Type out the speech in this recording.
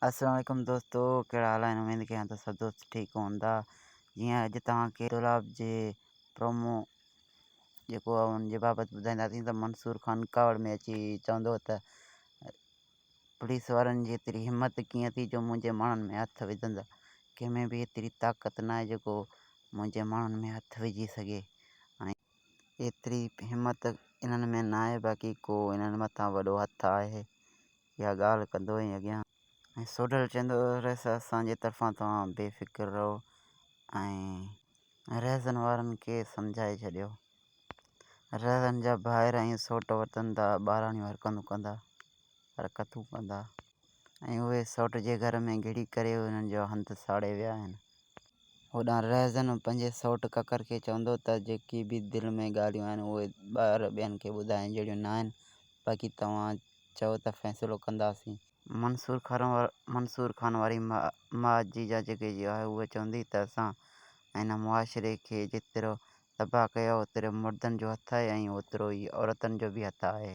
السلام عليڪم دوستو ڪهڙا حال آهن اميد ڪيان ته سڀ دوست ٺيڪ هوندا جيئن اڄ توهان کي دولاب جي پرومو جيڪو آهي ان جي بابت ٻڌائينداسين ته منصور خان ڪاوڙ ۾ اچي چوندو ته پوليس وارن جي ايتري همت ڪيئن ٿي جو منهنجي ماڻهن ۾ هٿ وجهندا ڪنهن ۾ به ايتري طاقت ناهي جيڪو منهنجي ماڻهن ۾ هٿ وجهي سگهي ۽ ايتري همت انهن ۾ ناهي باقي ڪو انهن مٿان وڏو هٿ آهي اها ڳالهه ڪندو ۽ اڳيان. ۽ سوڍل چوندو رهيس اسان جي طرفان توهان بي فڪر رهو ۽ رهزن وارن کي سمجهائي ڇڏيو. رهزن جا ڀائر ۽ سوٽ وتن ٿا ٻاراڻيون حرڪتون ڪندا حرڪتون ڪندا ۽ اهي سوٽ جي گهر ۾ گهڙي ڪري انهن جو هنڌ ساڙي ويا آهن. هوڏانهن رهزن پنهنجي سئوٽ ڪڪر کي چوندو ته جيڪي به دل ۾ ڳالهيون آهن اهي ٻاهر ٻين کي ٻڌائڻ جهڙيون ناهن باقي توهان چئو ته فيصلو ڪنداسين. منصور خان واري ماء جيجا جيڪي آهي اها چوندي ته اسان هن معاشري کي جيترو تباهه ڪيو آهي اوترو مردن جو هٿ آهي ۽ اوترو ئي عورتن جو به هٿ آهي.